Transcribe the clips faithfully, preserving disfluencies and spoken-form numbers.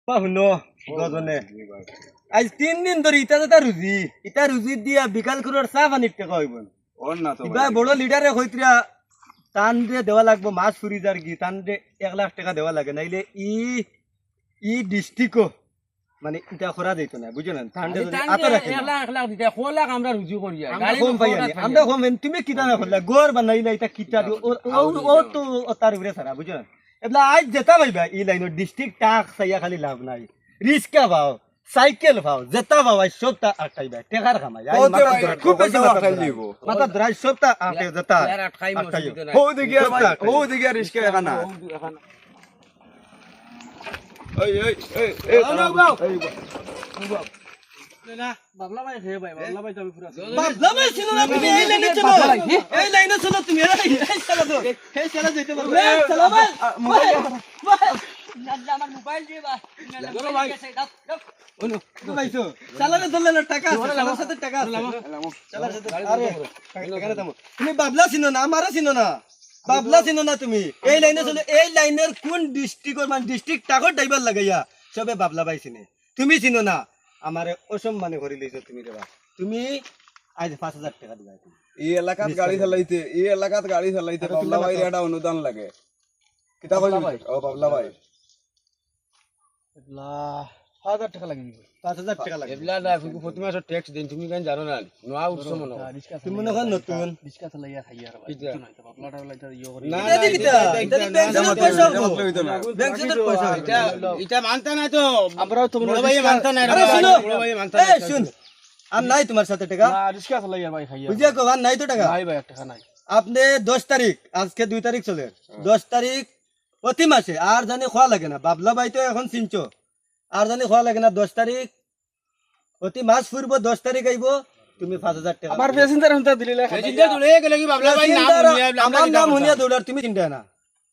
বা হুনো, গজনে। আইজ তিন দিন ধরি ইতা যেতা রুজি, ইতা রুজি দিয়া বিকাল কুরর চা পানির টেকা অইবো না। অর না তো ইবা ভাই। বড় লিডারে কইতরা, তানরে দেওয়া লাগবো মাছ ফুরি যারগি, তানরে এক লাখ টেকা দেওয়া লাগে, নাইলে ই, ই ডিস্ট্রিক্টও মানে ইতা করা যাইতো না, বুঝো না? তানরে যদি আতো রাখে না। এক লাখ, এক লাখ দিতে, কয় লাখ আমরা রুজি করি আর। আমরা গাড়ি কম পাই ফোন আর আর পাই আমরা আর। কম পাই। তুমি কিতা না করলা? ঘর বানাইলা, ইতা কিতা দি-, ও, ও, ও তো ও তার উপরে সারা, বুঝো না? এবলা আইজ যেতা পাইবা, ই লাইনর ডিস্ট্রিক্ট টাক চাইয়া খালি লাভ নাই। রিক্সা পাও, সাইকেল পাও, যেতা পাও, আইজ সবতা আটকাইবা। টেকার কামাই। আইজ ও তে মাথা ভাই, ধরা, খুব বেশি মাথা ধরা। মাথা ধরা, আইজ সবতা আটকে যেতা। ইয়ার আটকাই আটকাইও। মসজিদে নাই। হউ দেখিয়া ভাই, সবতা আটকাইও। হউ দেখিয়া রিক্সা এখান। এই, এই, এই, এই, বাবলা ভাই হে ভাই, বাবলা ভাই তো আমি পুরা বাবলা ভাই চিনো না তুমি? এই লাইনে চলো। এই লাইনে চলো তুমি। এই, এই চালা তো। এই চালা যাইতে পারবে। এই চালা ভাই। ভাই, ভাই। আমার মোবাইল দিয়ে ভাই। ধরো ভাই। ওনো, ওনো ভাই তো। চালারে ধরলে না, টাকা আছে, চালার সাথে টাকা আছে। চালার সাথে, আরে, টাকা, টাকা দাম। তুমি বাবলা চিনো না, আমারে চিনো না। বাবলা চিনো না তুমি। এই লাইনে চলো, এই লাইনের কোন ডিস্ট্রিক্টর মানে ডিস্ট্রিক্ট টাকর ড্রাইভার লাগাইয়া সবে বাবলা ভাই চিনে। তুমি চিনো না, আমারে অসম্মানে করি লইছো তুমি রে বা। তুমি আইজ পাঁচ হাজার টেকা দিবা তুমি। এই এলাকাত গাড়ি চালাইতে, এই এলাকাত গাড়ি চালাইতে আরে বাবলা তুমি ভাই না তো। এটা অনুদান লাগে। কিতা কইলি? বাবলা ভাই। ও বাবলা ভাই। এবলা পাঁচ হাজার টেকা লাগি দিব। পাঁচ হাজার টেকা লাগি। এবলা না, তুমি প্রতি মাসে ট্যাক্স দেন, তুমি কেন জানো না? নোয়া উৎস মনে হয়। রিক্সা তুমি মনে হয় নতুন। রিক্সা চালাইয়া খাইয়া আর ভাই। কিতা? কিছু নাই তো, বাবলা টাবলা এটা ইয়ে করি। না, এটা না, দিবি এটা, তো? এটা, এটা এটা ব্যাংক না, সেটের না, পয়সা না, হবো। না, না, না। ব্যাংক সেটের পয়সা হবো। এটা, এটা মানতা নাই তো। আমরাও তো বড় ভাই মানতা নাই রে এই বাবা, শুনো। বড় ভাই মানতা এই নাই। শুন। আর নাই তোমার সাথে টাকা? না, রিক্সা চালাইয়া ভাই খাইয়া। বুঝিয়া কো, আর নাই তো টাকা? নাই ভাই, এক টাকা নাই। আপনি দশ তারিখ, আজকে দুই তারিখ চলে। হুম। দশ তারিখ প্রতি মাসে, আর জানি খোয়া লাগে না। বাবলা ভাই তো এখন চিনছো। আর জানি খোয়া লাগে না, দশ তারিখ প্রতি মাস ফুরবো, দশ তারিখ আইবো, তুমি পাঁচ হাজার টেকা আমার দিবে। প্যাসেঞ্জার হুনতা দিলে লেখা। প্যাসেঞ্জার দৌড়ে গেলে কি বাবলা ভাই নাম প্যাসেঞ্জার হুনিয়া, বাবলা আমার ভাই নাম নাম হুনিয়া হুনতা। দৌড়ার, তুমি চিন্তা না।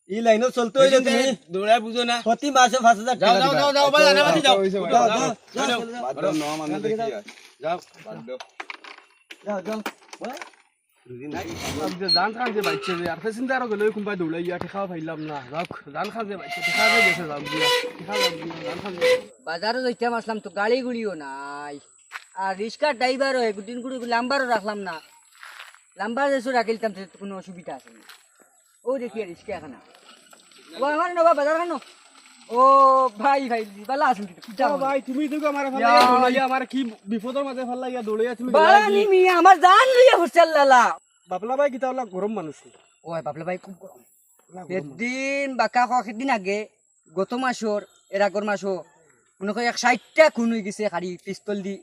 এই লাইনও চলতে হইলে তুমি দৌড়ায় বুঝো না। প্রতি মাসে পাঁচ হাজার যাও, টাকা যাও, দিবা। যাও, যাও, ভাই, আনাবাতি যাও। যাও, যাও, যাও, যাও, যাও। যাও, যাও। বাদ দাও, নাম আনতে দেখি আর। যাও, বাদ দাও। যাও, যাও। আমি যে জান খান যে বাইচ্ছে যে, আর প্যাসেঞ্জারও গেলে কোনবায় দৌড়াইয়া, টেকাও পাইলাম না। যাক, জান খান যে বাইচ্ছে, টেকা যে গেছে, যাও গিয়া, টেকা যাও গিয়া, জান খান যে। বাজারও যাইতাম আসলাম তো, গাড়ি গুড়িও নাই। আর রিক্সার ড্রাইভারও একদিন করে লাম্বারও রাখলাম না। লাম্বার যেসব রাখিলতাম, সে তো কোনো অসুবিধা আছে না। ও দেখি আর রিক্সা এখানে। ও আমার নবা বাজার খানো। ও ভাই, ভাই, বালা আছেন কিন্তু? ও ভাই, তুমি তো আমার ইয়া। ফালাই দৌড়াইয়া, আমার কি বিপদর মাঝে ফালাইয়া দৌড়াইয়া তুমি বালা গেলায় নি কি? মিয়া, আমার জান লইয়া ফুরছে আল্লাহ। বাবলা ভাই কিতা ওলা গরম মানুষ নি? ও ভাই, বাবলা ভাই খুব গরম। না, গরম মানুষ। এদিন বাক্কা কয়েকদিন আগে, গত মাসর, এর আগর মাসও, মনে করি এক ষাইটটা খুন হয়ে গেছে, খালি পিস্তল দি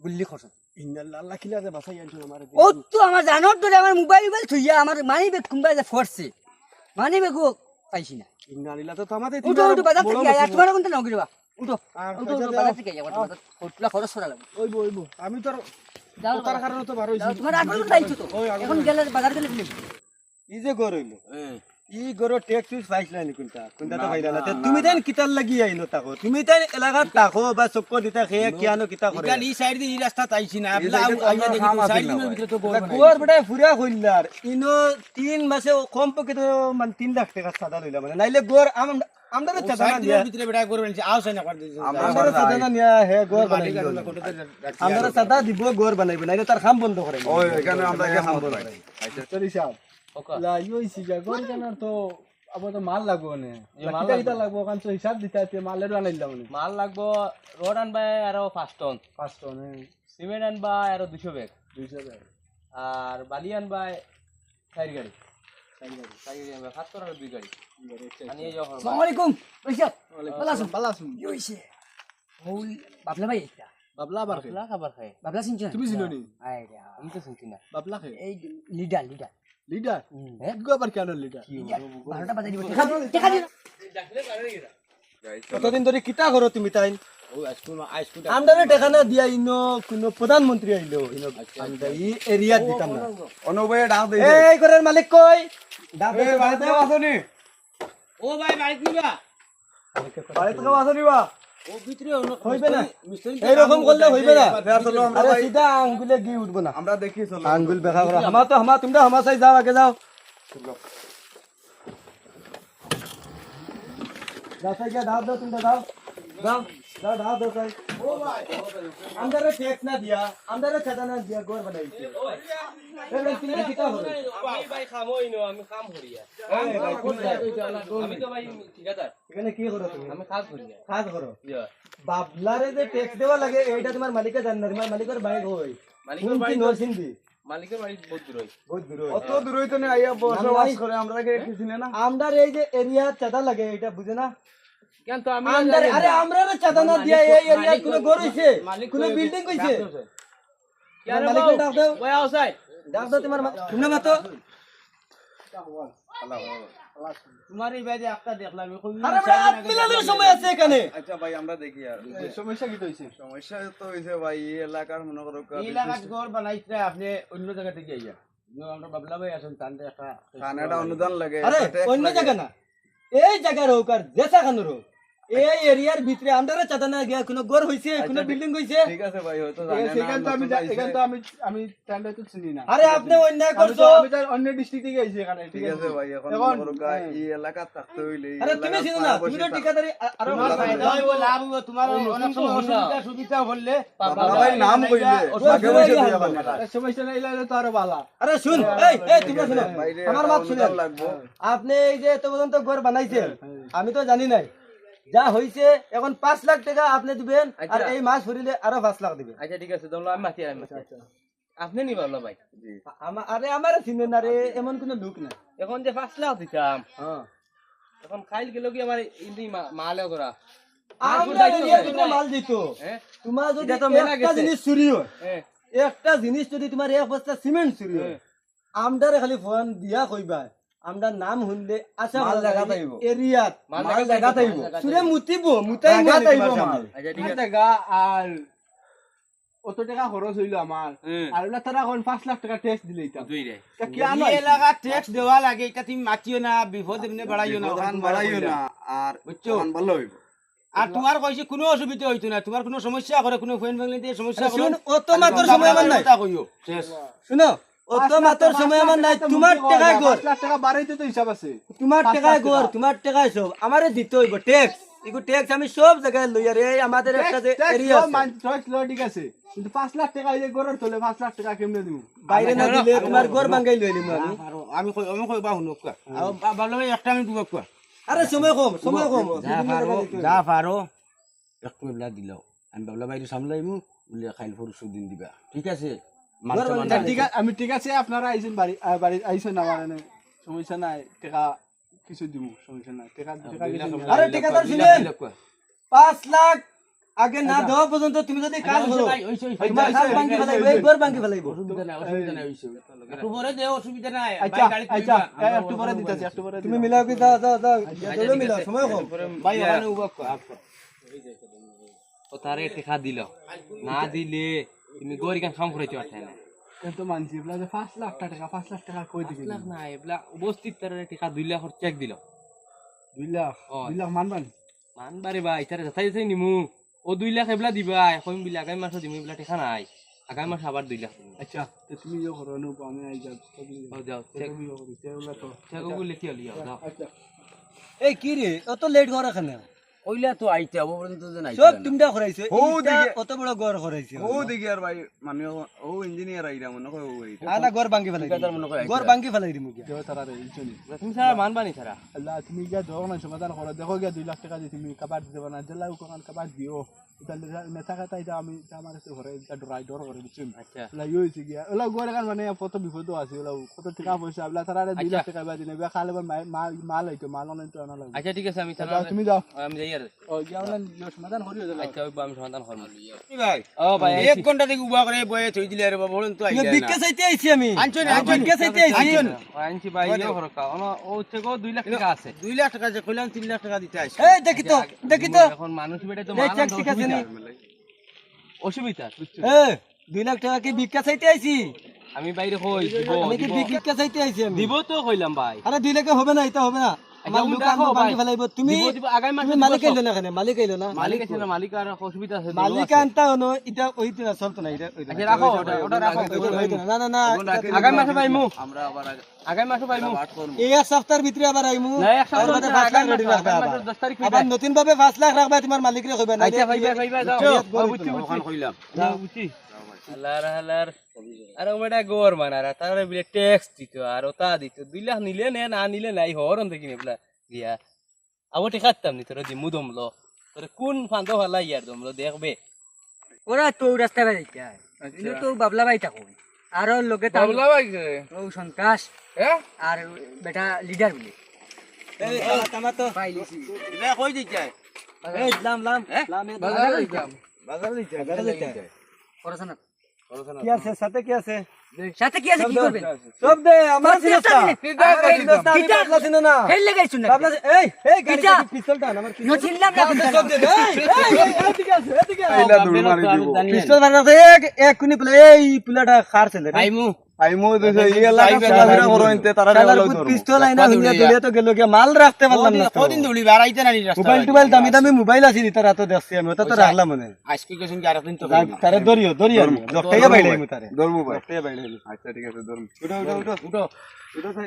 গুল্লি খরচ। ইন্নালিল্লাহ, আল্লাহ কিলা যে বাঁচাই আনছো আমারে। ও তো আমার জানোর ধরে আমার মোবাইল উবাইল থইয়া আমার মানি ব্যাগ কোনবায় যে ফরছে। মানি ব্যাগও পাইছি না। ইন্নালিল্লাহ, তো আমাদের উঠো, উঠো, বাজার থেকে আয়, আর তোমার কোনটা নগরি বা? উঠো, আর উঠো, উঠো, বাজার থেকে আয়, আমার বাজার, হোটেলে খরচ করা লাগবে। ওইবো, ওইবো। আমি তো আর যাও, কথার কারণে তো বার হইছি। যাও, তোমার আগর কোনটা আইছো তো? ওই আগর এখন গেলে বাজার গেলে দিলে। ই যে ঘর হইলো। হ্যাঁ। ই ঘরো ট্যাক্স টুক্স পাইছিলা নি কোনটা? কোনটা তো না, পাইলা না। না, তে না, তুমি না। তাইন কিতার লাগি আইলো তাকো? তুমি তাইন এলাকাত থাকো বা চক্কর দিতা খেয়ে কি আনো কিতা করে? ইখান ই সাইড দি ই রাস্তাত আইছি না। ই আপনি সাইডে আউ-, তো আইয়া আমরা দেখি খাম তো আছে সাইড না দিনের ভাই। ভিতরে তো ঘর এটা বানাই। ঘর বেটায় ফুরা কইলার। ইনো তিন মাসে ও কম পক্ষে তো মানে তিন লাখ টেকা চাঁদা লইলা মানে। নাইলে ঘর আম-, আমরা তো ও চাঁদা সাইড না দিনের দিয়া। ভিতরে বেটায় ঘর বানাইছে। আও সাইন করে দিছে। আমরা আমরা ঘর চাঁদা নাই। না নিয়া হে ঘর মালিক বানাইলো। আর কোনো কথা রাখছি আমরা না। চাঁদা দিব ঘর বানাইবো। নাইলে তার কাম বন্ধ করে। ওই, এখানে আমরা আমরা কাম কাম বন্ধ বন্ধ করে। করে। আচ্ছা। চলি সাহেব। ওকা। লা, ইয়ে হইছে যে, গরু কেনার তো আবার তো মাল লাগবো নে। ইয়ে, লা, মাল কিতা লাগবো। কিতা লাগবো? ওখান তো হিসাব দিতে আছে, মালের বানাইলাম নে। মাল লাগবো, রড আনবায় আরো পাঁচ টন। পাঁচ টন, হ্যাঁ। সিমেন্ট আনবায় আরো দুইশো ব্যাগ। দুইশো ব্যাগ। আর বালি আনবায় চার গাড়ি। চার গাড়ি। চার গাড়ি আনবায়, পাঁচ টন আর দুই গাড়ি। দুই গাড়ি, আচ্ছা, আনি আচ্ছা। এই যে ওখানে আসসালামু আলাইকুম। ভাইসাব। ওয়ালাইকুম। ভালা আছইন? ভালা আছইন। কি হইছে? ওই বাবলা ভাই একটা। বাবলা আবার কে? বাবলা খাবার খায়। বাবলা চিনছো না? তুমি চিনো নি? আরে, আমি তো চিনছি না। বাবলা কে? এই লিডার, লিডার। লিডার? হুম। হ্যাঁ? ইগু আবার কেন লিডার? কি লিডার? বারোটা বাজাই দিব। দেখা দিও, দেখা দিও। কতদিন ধরে কিতা করো তুমি তাইন? ও, আইসক্রিম, আইসক্রিম। আমরারে টেকা না দিয়া ইনো কোনো প্রধানমন্ত্রী আইলো, ইনো আচ্ছা, আমরা আচ্ছা। ই এরিয়া দিতাম না। অনুভবে ডাক দে। এই ঘরের মালিক কই? ডাক দে, এই, ডাক দে। বাড়িতে কেউ আছো নি? ও ভাই, বাড়িত নিবা? বাড়িত কেউ আছো নি বা? ও ভিতরে অন্য হইবে না। মিস্ত্রি, মিস্ত্রি এইরকম করলে হইবে না। আরে, আসলে আমরা আরে, ভাই সিধা আঙ্গুলে ঘি উঠবো না। আমরা দেখি, চলো। আঙ্গুল বেকা করো। হামা তো হামা, তোমরা হামা চাই যাও, আগে যাও। যাও, চাই গিয়া দাও, দাও, তোমরা দাও। যাও, যাও, যাও, যাও, যাও। আমরারে ট্যাক্স না দিয়া, আমরারে চাঁদা না দিয়া ঘর বানাইছে। এ ভাই, তুমি কিতা করো? আমি ভাই কাম অই না, আমি কাম করিয়া। এই ভাই, তুমি যাও। আমি তো ভাই ঠিকাদার। এখানে কি করো তুমি? আমি কাজ করিয়া। কাজ করো? ইয়া। বাবলারে যে ট্যাক্স দেওয়া লাগে, এইটা তোমার মালিকে জানে না, তোমার মালিকর বাইক অই। মালিকর বাইক নরসিংদী। মালিকর বাড়ি বহুত দূর অই। বহুত দূর অই। অত দূর অইতো না, আইয়া বসবাস করে, আমরা কি একটু চিনে না? আমরার এই যে এরিয়া চাঁদা লাগে, এটা বুঝে না? কেন তো আমি আমরার, জানি না। আরে আমরারে চাঁদা না দিয়া এই এরিয়া মালিক কোনো ঘর অইছে, মালিক কোনো কই বিল্ডিং অইছে? ডাক দাও। ইয়ারে মালিকরে বাবু, ডাক দাও। ওই আও সাই। ডাক দাও তোমার মা-, শুনে না তো। তোমার এই বাড়ি একটা দেখলাম, এখন আরে ভাই, আট মিনিটের সময় আছে এখানে। আচ্ছা ভাই, আমরা দেখি আর। এই সমস্যা কি হইছে? সমস্যা তো হইছে ভাই, এই এলাকার মনে করো এই এলাকার ঘর বানাইছে আপনি অন্য জায়গা থেকে আইয়া। অন্য আমরা বাবলা ভাই আছেন, তানতে একটা কানে একটা অনুদান লাগে, আরে, একটা ট্যাক্স অন্য লাগে। জায়গা না, এই জায়গার হোক আর যেসা খানোর হোক, এই এরিয়ার ভিতরে আমরারে চাঁদা না গিয়া কোনো ঘর হইছে, কোনো আচ্ছা, বিল্ডিং হইছে? ঠিক আছে ভাই, হয়তো জানে না, সেখান তো আমি নতুন যা-, আইছে। এখান তো আমি, আমি টেন্ডার তো চিনি না। আরে, আপনি অন্যায় আমি তো, করছো। আমি তো অন্য ডিস্ট্রিক্ট থেকে আইছি এখানে, ঠিক ঠিক আছে আছে? ভাই, এখন এখন, মনে করো গা-, হ্যাঁ। এই এলাকাত থাকতে হইলে, এই আরে, তুমি এলাকাত চিনো না, পাড়া তুমি তো বসে ঠিকাদারি, আ-, আরো থাকতে হইলে। তাই বলে লাভ হইব, তোমার ও, অনেক নতুন সময় সমস্যা। অসুবিধা হইলে বাবলা ভাই নাম কইলে, ও, আগে অসুবিধা বসে হইলে। যাওয়া লাগে। আরে, সমস্যা নাই, এলাকা তো আরো ভালো। আরে, শুন, এই, এই, তুমি শুনো, বাইরে আমার একটা মাত শুনে। অনুদান লাগবো। আপনি এই যে এত পর্যন্ত ঘর বানাইছেন, হ্যাঁ। আমি তো জানি নাই। যা হইছে, এখন পাঁচ লাখ টাকা আপনি দিবেন, আর আচ্ছা। এই মাস ফুরিলে আরো পাঁচ লাখ দিবেন। আচ্ছা, ঠিক আছে, ধরো আমি মাতি, আমি মাতি। আচ্ছা, আচ্ছা। আপনি নি বাবলা ভাই? জি। আমা-, আরে, আমারে চিনে না রে, এমন কোনো লোক না। এখন যে পাঁচ লাখ দিতাম, হ্যাঁ। এখন খাইল গেল কি আমার ইন্দি মা-, মালে করা। আর আমরা কোথায় এরিয়ার চলে? ভিতরে মাল দিত। হ্যাঁ? তোমার যদি এটা তো মেলা একটা গেছে। জিনিস চুরি হয়, হ্যাঁ। একটা জিনিস যদি তোমার এক বস্তা সিমেন্ট চুরি হয়, হ্যাঁ। আমরারে খালি ফোন দিয়া কইবা, আমরার নাম শুনলে আশা মাল করা জাগাত যায় আইবো। এরিয়াত মাল মাল জাগাত জাগাত আইবো। আইবো। চুরে মুতিবো, মুতাই জাগাত মুতাই আইবো মাল। মাল। আচ্ছা, ঠিক আছে। জাগা আর অত টাকা খরচ হইলো আমার। হুম। আর ওলা তারা এখন পাঁচ লাখ টাকা ট্যাক্স দিলে এটা। দুই রে। তা কি এই আনো? এলাকা ট্যাক্স দেওয়া লাগে, এটা তুমি মাতিও না, বিপদ এমনি বাড়াইও না, বিপদ ওখান বাড়াইও বাড়াইও না। না, আর বুঝছো? ওখান ভালো হইবো। আর তোমার কইছি কোনো অসুবিধা হইতো না, তোমার কোনো সমস্যা করে, কোনো ফোন ফোন দিয়ে সমস্যা আরে করে। শুন, অত আর মাতর তোমরা সময় আমার নাই। কথা কইও। শেষ। শুনো, অত পাঁচ লাখ মাতর টাকা, সময় আমার নাই, পাঁচ লাখ টাকা তোমার মুক্তি টাকায় করা যায়, ঘর। পাঁচ লাখ টাকা বাড়াইতে তো হিসাব আছে। তোমার পাঁচ লাখ টাকায় ঘর, টাকা। তোমার টাকায় সব। আমারে দিতে হইব ট্যাক্স। ইগু ট্যাক্স আমি সব জায়গায় লইয়ার, এই আমাদের ট্যাক্স, একটা যে ট্যাক্স এরিয়া লও, আছে। মান-, ট্যাক্স লও, ঠিক আছে। কিন্তু পাঁচ লাখ টাকা এই যে ঘরের তলে পাঁচ লাখ টাকা কেমনে দিব? বাইরে না আরে, দিলে আরে, তোমার আরে, ঘর আরে, ভাঙ্গাই লইলি আমি। আরে, আরে, আমি কই, আমি কই বা হুনো কা। আ, বা-, বাবলা ভাই একটা মিনিট উবা কা। আরে সময় কম, সময় কম। যা পারো, যা পারো। একটু এবলা দিলাও। আমি বাবলা ভাইরে সামলাইমু, বলে খাইল পরশু দিন দিবা। ঠিক আছে? মানছে, মানছে। ঠিক আছে, আমি ঠিক আছে, আপনারা আইছেন বাড়ি, আ, বাড়ি আইছেন আমার এনে। সমস্যা নাই, টাকা কিছু দিমু, সমস্যা নাই। টাকা, টাকা কিছু দিমু। আরে, ঠিকাদার শুনেন। পাঁচ লাখ আগে না দেওয়া পর্যন্ত তুমি যদি কাজ করো, ভাই, ওই, ওই, ওই, তোমার ওই, কাজ ওই, ভাঙ্গি ওই, ফেলাইবো, ওই, এই ঘর ভাঙ্গি ফেলাইবো। অসুবিধা নাই, অসুবিধা নাই, ওই, ওই। একটু পরে দে, অসুবিধা নাই। আচ্ছা, ভাই, গাড়ি আচ্ছা, তুলবা। এ, একটু পরে দিতাছি, একটু পরে তুমি দিতাছি। মিলাও কি? যাও, যাও, যাও। আচ্ছা, চলো, ঠিক মিলাও, আছে। সময় কম। ভাই, ওখানে উবা কর। ও তারে টেকা দিল, না দিলে তুমি গরিখান কাম করাইতে পারতে না। এ তো মানছি, এবলা যে পাঁচ লাখ টাকা, পাঁচ লাখ টাকা কই দিবি? পাঁচ লাখ না, এবলা উপস্থিত তারে টেকা দুই লাখর চেক দিল। দুই লাখ? ও। দুই লাখ মানবেন? মানবারে ভাই, তারে যাতাই যাতাই নিমু। ও দুই লাখ এবলা দিবা, এখন বিলে আগামী মাসে দিমু, এবলা টেকা নাই। আগামী মাসে আবার দুই লাখ দিমু। আচ্ছা, তো তুমি ইয়ে করো, অনুপ, আমি আই যাও। ও যাও, চেক। তুমি ইয়ে করো, চেক ওগুলা তো। চেক ওগুলো লিখে লিও, যাও। আচ্ছা। এই কি রে, অত লেট করা কেন? ওইলা তো আইতে হবে, পর্যন্ত তো নাই সব না। তুমরা করাইছো, ও ইটা দেখি। অত বড় ঘর করাইছো। ও দেখি আর ভাই, মানে ও, ও ইঞ্জিনিয়ার আইরা মনে হয় ও আইরা। আলা ঘর ভাঙ্গি ফেলাই দিমু। ঠিকাদার মনে হয় ঘর আইরা। ভাঙ্গি ফেলাই দিমু গিয়া। দেও তারা রে, ইঞ্জিনিয়ার। তুমি সারা মান বানি সারা। আল্লাহ, তুমি গিয়া ধরো না, সমাধান করো। দেখো গিয়া দুই লাখ টাকা দিয়ে তুমি কাবার দিতে পারো না। জেলা ওখান কাবার দিও। এটা নেতা, নেতা কথা এটা আমি, এটা আমার কাছে ঘরে, এটা ডরাই, ডর করে, বুঝছেন? আচ্ছা। ওলা ইয়ে হয়েছে গিয়া। ওলা ঘরে কার মানে কত বিপদ আছে, ওলা কত টাকা পয়সা, ওলা তারা আরে দুই লাখ আচ্ছা। টাকা এবার দিন, এবার খালে এবার মা-, মা-, মাল হইতো, মাল অনলাইন তো আনা লাগবে। আচ্ছা, ঠিক আছে, আমি আচ্ছা, তাহলে তুমি যাও। আমি যাই আর। ও, গিয়া অনলাইন ইয়ে সমাধান করি দিলাম। আচ্ছা, ওই আমি সমাধান করবো। কি ভাই? ও ভাই, এক আইছি। ঘন্টা থেকে উবা করে বয়ে থই দিলে আরে বাবা, বলুন তো আইলে না। ভিক্ষা চাইতে আইছি আমি। আনছো না, আনছো না। ভিক্ষা চাইতে আইছি। আনছো না। আনছি ভাই, ওই ইয়ে দেখো। করো কা, ওনো, ও হচ্ছে গো দুই লাখ টাকা আছে। দুই লাখ টাকা আছে, কইলাম তিন লাখ টাকা দিতে আইছি। এই দেখি তো, দেখি তো। এখন মানুষ বেটায় তো এই মাল চেক আনতে ঠিক আছে নি? অসুবিধা। অসুবিধা, বুঝছো? এ, দুই লাখ টাকা কি ভিক্ষা চাইতে আইছি? আমি বাইরে কই, দিব, আমি কি দিব। ভিক্ষা চাইতে আইছি আমি? দিব তো কইলাম ভাই। আরে দুই লাখে হবে না, এটা হবে না। আমার লুক আনবো, ভাঙি ফেলাইবো। তুমি, দিব, দিব, আগামী মাসে তুমি দিব মালিক সব। আইলো না কেনে? মালিক আইলো না? মালিক আইছে না, মালিক আর অসুবিধা আছে, মালিক দল আছে। আনতা হনো, ইটা অইতো না, চলতো না, ইটা অইতো না। আচ্ছা, রাখো, ওটা, ওটা রাখো, ওটা অইতো না। না, না, না, আগামী মাসে পাইমু। আমরা আবার আগে আগামী মাসে পাইমু। আবার আট করমু। এই এক সপ্তাহর ভিতরে আবার আইমু। না, এক সপ্তাহ আর বাদে না, পাঁচ লাখ আগামী ready মাসে, রাখবা আগামী আবার। মাসে দশ তারিখ আবার পাইবা। নতুন ভাবে পাঁচ লাখ রাখবা তোমার মালিকরে কইবা না। আচ্ছা, পাইবা, পাইবা, যাও। বুঝছো? হ্যাঁ, বুঝছি, বুঝছি। ওখান কইলাম। যাও, বুঝছি। আল্লাহর, আল্লাহর। আর ও বেটা গর মানারা, তারা বলে ট্যাক্স দিত, আর ওটা দিত। দুই লাখ নিলে নে, না নিলে নাই, হর অন্তে কিনে বলা। দিয়া। আবো ঠিক খাতাম নি, তোরে দিমু দমলো। তোরে কোন ফান্দো ফালাই ইয়ার দমলো, দেখবে। ওরা তো রাস্তা বাই যাইতা। আচ্ছা। কিন্তু তো বাবলা বাই থাকো। আর ওর লগে তার বাবলা বাই কে? ও সন্ত্রাস। হ্যাঁ? আর বেটা লিডার বলে। এই, থামা, থামা তো। পাইলিছি। এটা কই দিতে চায়? এই, লাম, লাম, হ্যাঁ? লাম, এই বাজারে লাম। যাইতাম। বাজারে দিতে চায়, বাজারে দিতে চায়। পড়াশোনা। কি আছে? সাথে কি আছে? সাথে কি আছে? সব কি দে। করবেন? সব দে, আমার সব দে, চিনস না। সব দে। আমার চিনস না, আমি কিতা? বাবলা চিনো না। ফেল লাগাইছো না। বাবলা চি-, এই, এই, গাড়ি কিতা? থেকে পিস্তলটা আন, আমার পিস্তল। ইয়ো চিনলাম না। সব দে, এই, এই, এই, এদিকে আছে, এদিকে আছে। এইলা দৌড় মারি দিব। পিস্তল মারি রাখছে, এক, এক কুনি পুলা, এই পুলাটা কার ছেলে রে? পাইমু। পাইমু, দুইশো, এই এলাকা চলাফেরা করো, এনতে তারা শালার লেভেল পুত ধরবো। পিস্তল আইনা হুনিয়া দৌড়িয়া তো গেল গিয়া, মাল রাখতে পারলাম না তো। কদিন দৌড়ি বেড়াইতে না নি রাস্তা মোবাইল বাইরে। টোবাইল দামি দামি মোবাইল আছে, ইতার হাতে দেখছি আমি, ওটা তো ওই রাখলাম মনে। আজকে গেছেন কি আরেকদিন তো যাক, তারে ধরিও, ধরিও। ধরমু। জখটাইয়া বাইরে আইমু তারে। ধরমু ভাই। জখটাইয়া বাইরে আইমু। আচ্ছা, ঠিক আছে, ধরমু। উঠো, উঠো, উঠো। উঠো। উঠো, ভাই।